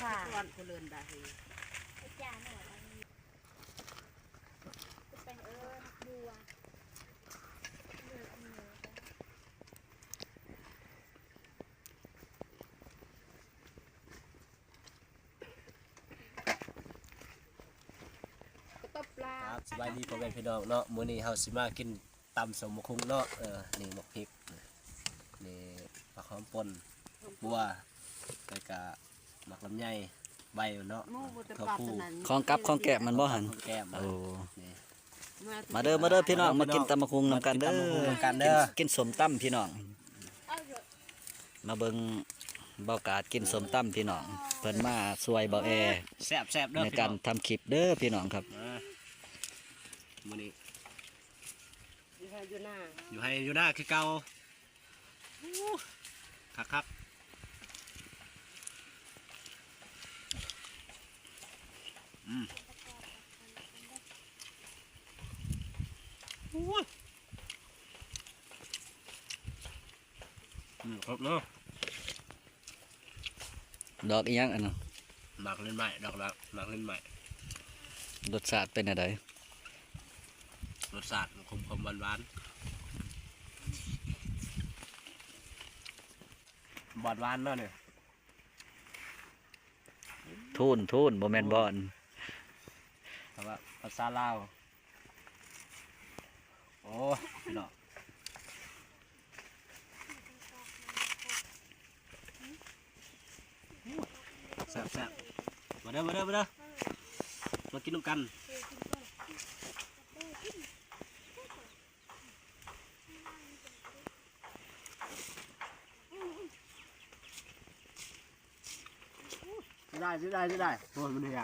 ຂ້າ ຄັບ ສະບາຍດີພໍ່ແມ່ພີ່ນ້ອງເນາະ ມື້ນີ້ເຮົາຊິມາກິນ ຕຳສົມບັກຫຸ່ງເນາະ ເອີ ນີ້ໝາກພິກ ນີ້ຜັກຫອມປົ່ນ ບົວ ແລ້ວກະໝາກລຳໄຍ ໃບເນາະ ຂອງກັບຂອງແກ້ມມັນບໍ່ຫັ້ນ ຂອງແກ້ມ ໂອ້ ນີ້ ມາເດີ ມາເດີພີ່ນ້ອງ ມາກິນຕຳບັກຫຸ່ງນຳກັນເດີ ກິນ ກິນ ກິນສົ້ມຕຳພີ່ນ້ອງ ມາເບິ່ງບ່າວກາດກິນສົ້ມຕຳພີ່ນ້ອງ ເພິ່ນມາຊ່ວຍບ່າວແອ ແຊບໆເດີ ໃນການທຳຄລິບເດີພີ່ນ້ອງຄັບ ມາ ມື້ນີ້ ຢູ່ໄຮ່ຢູ່ນາ ຢູ່ໄຮ່ຢູ່ນາຄືເກົ່າ ໂອ້ ຄັກໆ ອືມ ໂອ້ຍ ອືມ ຄົບເນາະ. ດອກອີ່ຫຍັງອັນນັ້ນ? ໝາກເລັ່ນໄມ້ ດອກລະ ໝາກເລັ່ນໄມ້. ລົດຊາດເປັນແນວໃດ? ລົດຊາດຂົມໆ ຫວານໆ ບອນຫວານເນາະນີ້. ທູນ ທູນ ບໍ່ແມ່ນບອນ ແຕ່ວ່າພາສາລາວ. ໂອ້ຍ ພີ່ນ້ອງ ແຊບໆ ມາເດີ ມາເດີ ມາເດີ ມາກິນນຳກັນ. ຊິໄດ້ ຊິໄດ້ ຊິໄດ້ ໂອ້ຍ ມັນເຫື່ອ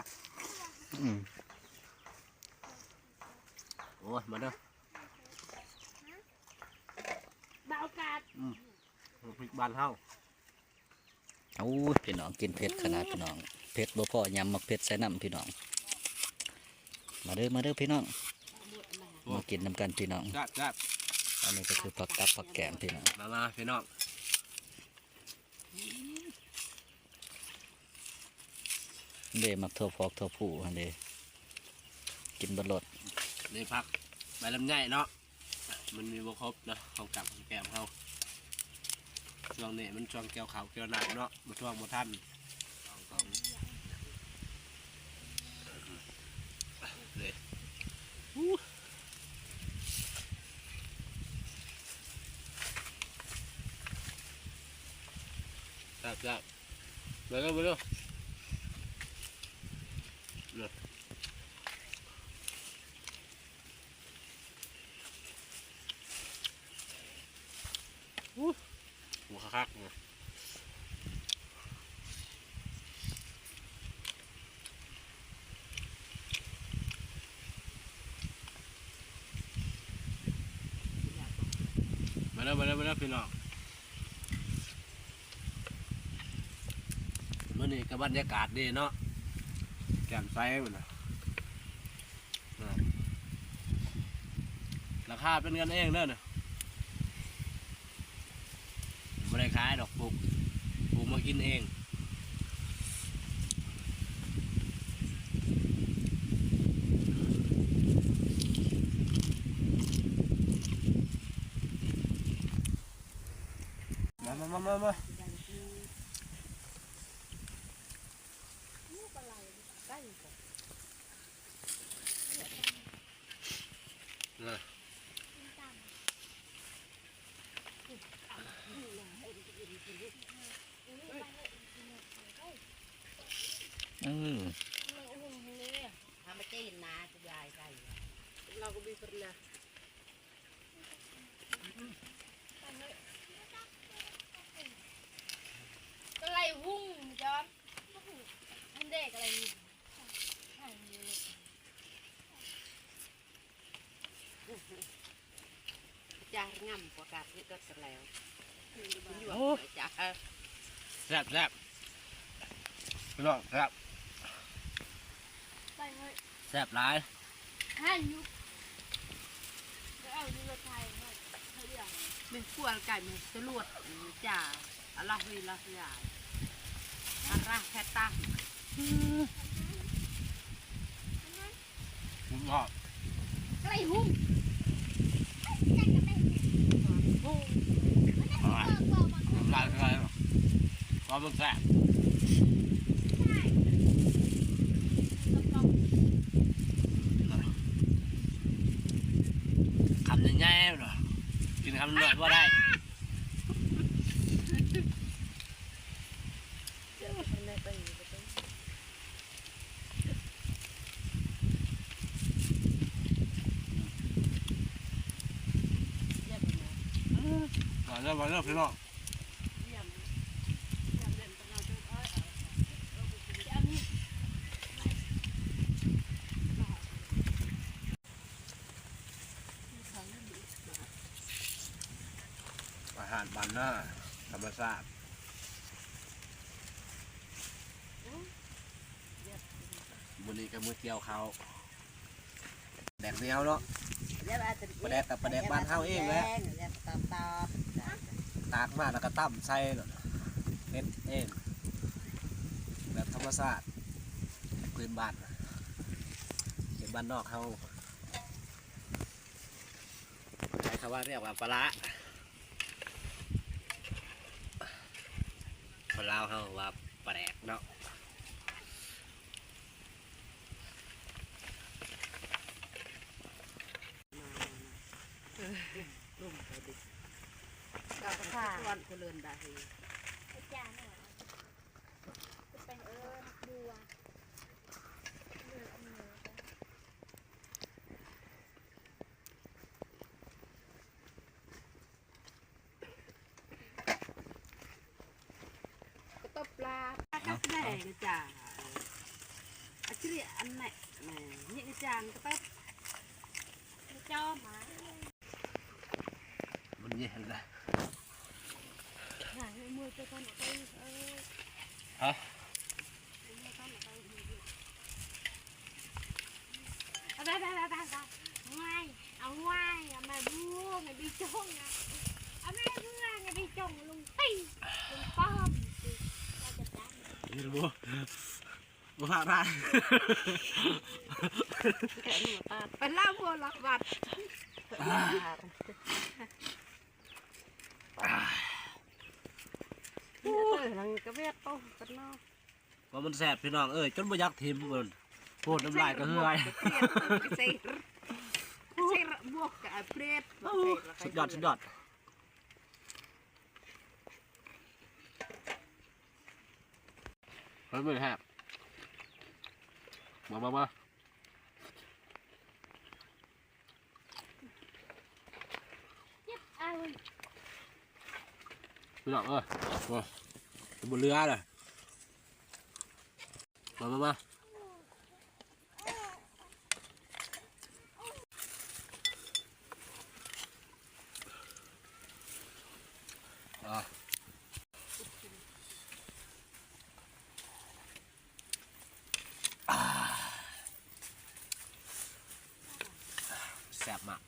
ອືມ ໂອ້ຍ ມາເດີ ບ່າວກາດ ອືມ ໝາກພິກບ້ານເຮົາ. ໂອ້ຍ ພີ່ນ້ອງ ກິນເຜັດຂະໜາດພີ່ນ້ອງ ເຜັດບໍ່ພໍ ຍຳໝາກເຜັດໃສ່ນຳພີ່ນ້ອງ. ມາເດີ ມາເດີພີ່ນ້ອງ ໂອ້ ມາກິນນຳກັນພີ່ນ້ອງ ແຊບໆ. ອັນນີ້ກໍຄືຜັກກັບຜັກແກມພີ່ນ້ອງ ມາໆ ພີ່ນ້ອງ. ເດ້ ໝາກຖົ່ວພອກຖົ່ວພູຫັ້ນເດ້ ກິນເບິດໂລດ. ນີ້ຜັກໃບລຳໄຍເນາະ ມັນມີບໍ່ຄົບເນາະ ຂອງກັບຂອງແກມເຮົາ. ຊ່ວງນີ້ມັນຊ່ວງກ່ຽວເຂົ້າກ່ຽວນ້ຳເນາະ ບໍ່ທ່ວງບໍ່ທັນ. ເດ້ ແຊບໆ ມາເດີ ມາເດີ ເດີ. ໂອ້ ຄັກໆ ມາເດີ ມາເດີ ມາເດີ ພີ່ນ້ອງ. ມື້ນີ້ກໍບັນຍາກາດດີເນາະ ແຈ່ມໃສພຸ້ນນະ. ລາຄາເປັນກັນເອງເດີ ບໍ່ໄດ້ຂາຍດອກ ປູກ ປູກມາກິນເອງ. ມາ ມາ ມາ ມາ ມາ. ເອີ ທຳມາຈີນນາ ຍາຍໄດ້ ເຮົາກໍມີປະເນາະ. ກະໄລຫຸ່ງຈອມ ອັນເດກະໄລຫຸ່ງ ຈາງາມກວ່າກາດເຮັດກໍແລ້ວ. ໂອ້ ແຊບໆ ພີ່ນ້ອງ ແຊບ ແຊບຫຼາຍ. ໃຫ້ຢູ່ ໄປເອົາຢູ່ລົດໄຖເນາະ ເຂົາເອີ້ນແມ່ນຄົວໄກ່ ແມ່ນຕຳຫຼວດ ຈ້າ ອາລາຮີລາຮຽ ອາລາແຄດຕ ອືມ ສຸດຍອດ ໄກ່ຫຸ້ງ ນ້ຳລາຍເທື່ອ ຄວາມແຊບ ຄຳໃຫຍ່ໆ ເນາະ ກິນຄຳນ້ອຍບໍ່ໄດ້. ມາເດີ ມາເດີ ພີ່ນ້ອງ. ອາຫານບ້ານນາ ທຳມະຊາດ. ມື້ນີ້ກໍມື້ກ່ຽວເຂົ້າ ແດກໜຽວເນາະ ປາແດກກັບປາແດກບ້ານເຮົາເອງແຫຼະ ຕາກມາແລ້ວກໍຕຳໃສ່ໂລດ ເຮັດເອງ ແບບທຳມະຊາດ ພື້ນບ້ານ ເຂດບ້ານນອກເຮົາ. ໃຫ້ເຂົາວ່າ ຮຽກວ່າປາຫຼ້າ ຄົນລາວເຮົາວ່າປາແດກເນາະ. ເອີ ລົງໄປດິ ເຈົ້າກໍຈະເລີນໄດ້ ອາຈານເນາະ ໄປເອີ້ນບັວ. ກະຕົບປາ ປາກັບແດງຈ້າ ອາຈະເລຍອັນແນະ ນີ້ກະຈານກະຕົບ ຈອມມາ ມັນເຢັນລະ ຫາຍເມື່ອຍໄປກ່ອນ ເອີ ຮະ ເອົາໄປ ໄປ ໄປ ໄປ ໄປ ຫວາຍ ເອົາຫວາຍ ເອົາມາບຸ້ງ ໃຫ້ບີຈົງນະ ເອົາແມ່ເມືອງ ໃຫ້ບີຈົງລົງຕີ ລົງປ້ອມ ເອົາຈັດການ ເຫັນບໍ່ ບໍ່ພາກໄດ້ ແກະໜູຕາດ ໄປລາວບໍ່ລະວັດ ເອີ ກະເວດໂຕກັນເນາະ. ວ່າມັນແຊບພີ່ນ້ອງເອີຍ ຈົນບໍ່ຢາກຖິ້ມເພິ່ນ ໂພດນ້ຳລາຍກະເຮືອຍ ສຸດຍອດ ສຸດຍອດ ເຮີ້ຍ ມັນແຊບ ມາ ມາ ມາ. ພີ່ນ້ອງເອີຍ ໂອ້ຍ ບໍ່ເຫຼືອເລີຍ ມາ ມາ ມາ ອາ. ແຊບມາກ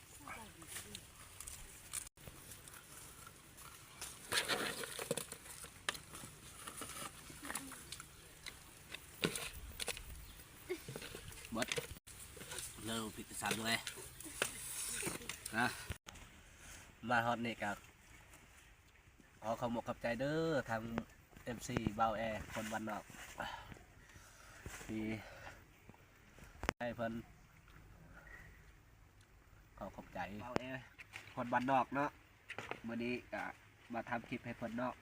ເບິດ ເລີ່ມຜິດສາມເລີຍນະ ມາຮອດນີ້ກະ ຂໍຂອບອົກຂອບໃຈເດີ ທາງເອັຟຊີບ່າວແອ ຄົນບ້ານນອກ ທີ່ໃຫ້ເພິ່ນ ຂໍຂອບໃຈບ່າວແອ ຄົນບ້ານນອກເນາະ ມື້ນີ້ກະມາທຳຄລິບໃຫ້ເພິ່ນເນາະ